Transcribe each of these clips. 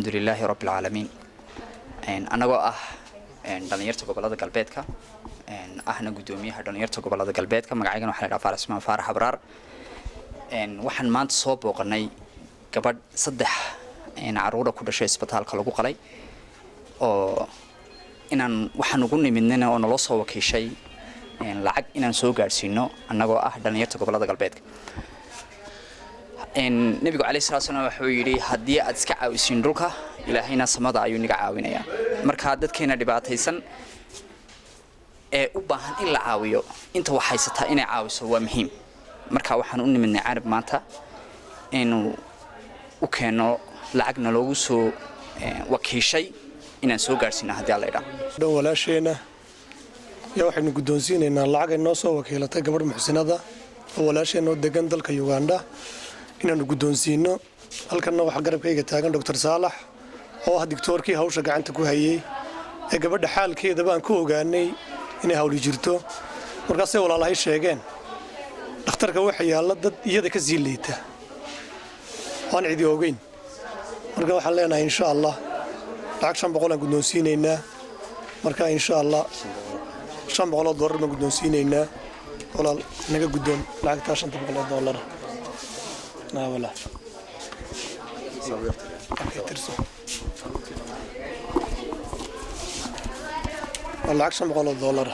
Alxamdu lilaahi rabbi alcaalamiin. Annagoo ah dhalinyarta gobolada galbeedka, ahna guddoomiyaha dhalinyarta gobolada galbeedka, magacaygana waxaa la dhaha Faarax Ismaan Faarax Abraar. Waxaan maanta soo booqanay gabadh saddex caruura ku dhashay, isbitaalka lagu qalay, oo inaan waxaan ugu nimidnina oo naloo soo wakiishay lacag inaan soo gaadhsiino, annagoo ah dhalinyarta gobolada galbeedka. Nebigu calayhi salatu salaam wuxuu yidhi: "Haddii aad iska caawisiin dhulka, Ilaahayna samada ayuu naga caawinayaa." Marka dadkeena dhibaataysan ee u baahan in la caawiyo, inta wax haysataa inay caawiso waa muhiim. Marka waxaan u nimidnay Canab maanta inuu u keeno lacagna loogu soo wakiishay inaan soo gaadhsiino, haddii Alla idhaa. Dhan walaasheenna yaa waxaynu guddoonsiinaynaa lacag ay noo soo wakiilatay gabadh muxsinada oo walaasheenna oo degan dalka Uganda inaanu guddoonsiino. Halkanna waxaa garabkayga taagan Doctor Saalax oo ah digtoorkii hawsha gacanta ku hayey ee gabadha xaalkeedaba aan ku ogaanay inay hawli jirto. Markaasay walaalahay sheegeen, dhakhtarka waxa yaalla dad iyada ka sii liita oo aan cidi ogeyn. Marka waxaan leenahay, insha Allah, lacag 500 aan guddoonsiinaynaa. Marka insha Allah $500 baan guddoonsiinaynaa. Walaal, naga guddoon lacagtaa $500. Walaal. Okay, tirso. Waa lacag $500.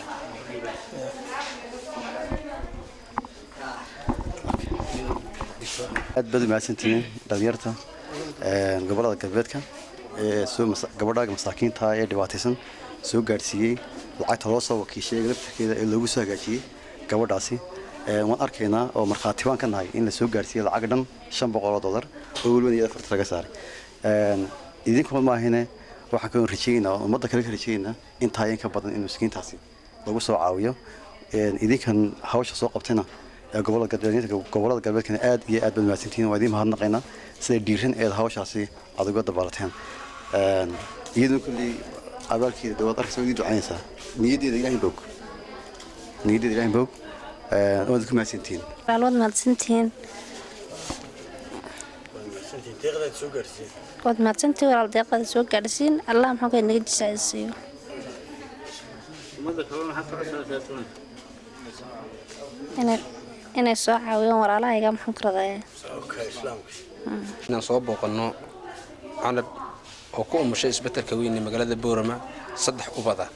Aad baad u mahadsantihiin dhalinyarta gobolada galbeedka ee soo gabadha masaakiinta ee dhibaataysan soo gaadhsiiyey lacagta loo soo wakiishay laftarkeeda ee loogu soo hagaajiyey gabadhaasi. Waan arkaynaa oo markhaati baan ka nahay in la soo gaadhsiiyey lacag dhan $500 oo weliba iyada farta laga saaray. Idinkuma maahine, waxaan ka rajaynaynaa, ummadda kale ka rajaynaynaa intaa in ka badan in miskiintaasi lagu soo caawiyo. Idinkan hawsha soo qabtayna ee gobolada galbeed, gobolada galbeedkana aad iyo aad baad mahadsantihiin. Waa idiin mahadnaqaynaa sida dhiiran eed hawshaasi aad uga dabaalateen. Iyaduna kulley abaalkeeda dawaad arkaysa, waa idiin ducaynaysaa. Niyaddeeda Ilaahay bog, niyaddeeda Ilaahay bog. Waad ku mahadsantihiin. Waad mahadsantihiin, waad mahadsantihiin walaal, deeqada soo gaadhsiin. Allah maxaa ka naga jisaasiiyo. Inay soo caawiyaan walaalahayga, maxaan ku radaya. Inaan soo booqanno Canab oo ku umushay isbetelka weyn ee magaalada Boorama saddex ubada,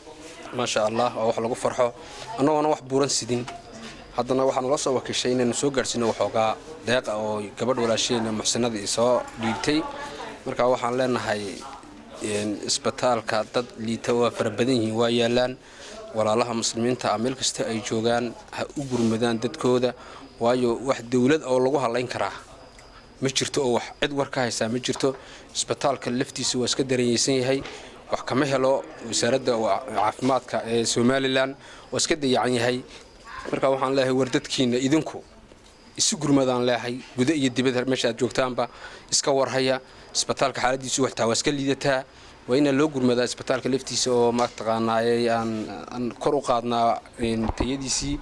maasha Allah, oo wax lagu farxo. Annagoona wax buuran sidin, haddana waxaa nala soo wakiishay inaanu soo gaadhsiino waxoogaa deeqa oo gabadh walaasheena muxsinadii soo dhiibtay. Marka waxaan leenahay, isbitaalka dad liita waa fara badan yihiin, waa yaalaan. Walaalaha muslimiinta ah meel kasta ay joogaan ha u gurmadaan dadkooda, waayo wax dowlad oo lagu halayn karaa ma jirto oo wax cid war ka haysaa ma jirto. Isbitaalka laftiisa waa iska daranyeysan yahay, wax kama helo wasaaradda caafimaadka ee Somaliland, waa iska dayacan yahay. Marka waxaan leeyahay, war dadkiina idinku isu gurmadaan leeyahay, gudo iyo dibadda meesha aad joogtaanba iska warhaya. Isbitaalka xaaladiisu waxtaa waa iska liidataa, waa inaa loo gurmadaa isbitaalka laftiisa oo mataqaanaaye aan kor u qaadnaa tayadiisii.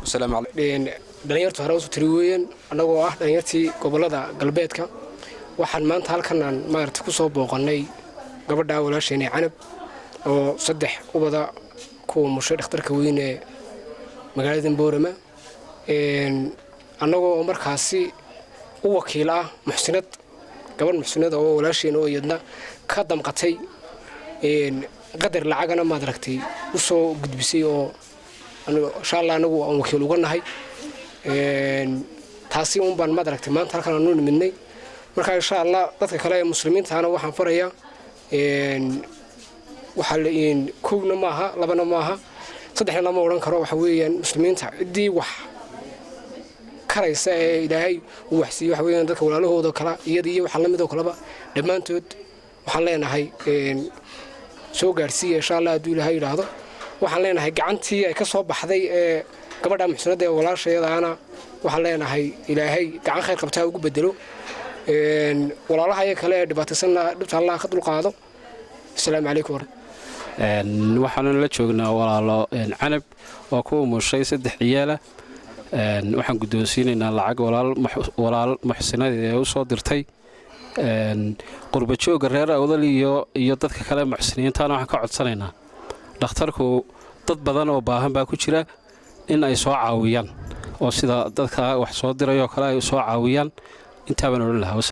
Wasalaamu calaykum. Dhalinyartu hore usu tiri weeyeen. Annagoo ah dhalinyartii gobolada galbeedka, waxaan maanta halkan aan maaragta ku soo booqannay gabadha walaasheenay Canab oo saddex ubada ku umushay dhakhtarka weyn ee magaalada Boorama, annagoo markaasi u wakiil ah muxsinad, gabadh muxsinada oo walaasheen oo iyadna ka damqatay, qadar lacagana maad aragtay u soo gudbisay, oo insha Allah anagu aan wakiil uga nahay. Taasi un baan maad aragtay maanta halkan aanu nimidnay. Marka insha Allah dadka kale ee muslimiintaana waxaan farayaa, waxaa la kowna maaha, labana maaha, saddexna lama odhan karo. Waxa weeyaan muslimiinta ciddii wax karaysa ee Ilaahay uu waxsiiyo, waxa weeyaan dadka walaalahooda kala iyada iyo waxa lamid oo kaleba dhammaantood waxaan leenahay soo gaarsiiya, insha Allah. Hadduu Ilaahay yidhaahdo, waxaan leenahay gacantii ay ka soo baxday ee gabadha muxsinada ee walaasheedaana, waxaan leenahay Ilaahay gacan khayr qabtaa ugu bedelo. Walaalaha iyaga kale ee dhibaataysanna dhibta Allah ka dulqaado. Asalaamu calaykum. Waxaanu la joognaa walaalo Canab oo ku umushay saddex ciyaala. Waxaan guddoonsiinaynaa lacag walaal muxsinadeed ee u soo dirtay. Qurbajoogga reer Awdal iyo dadka kale muxsiniintaana waxaan ka codsanaynaa, dhakhtarku dad badan oo baahan baa ku jira, in ay soo caawiyaan oo sida dadka wax soo dirayoo kale ay soo caawiyaan. Intaabaan odhan lahaa.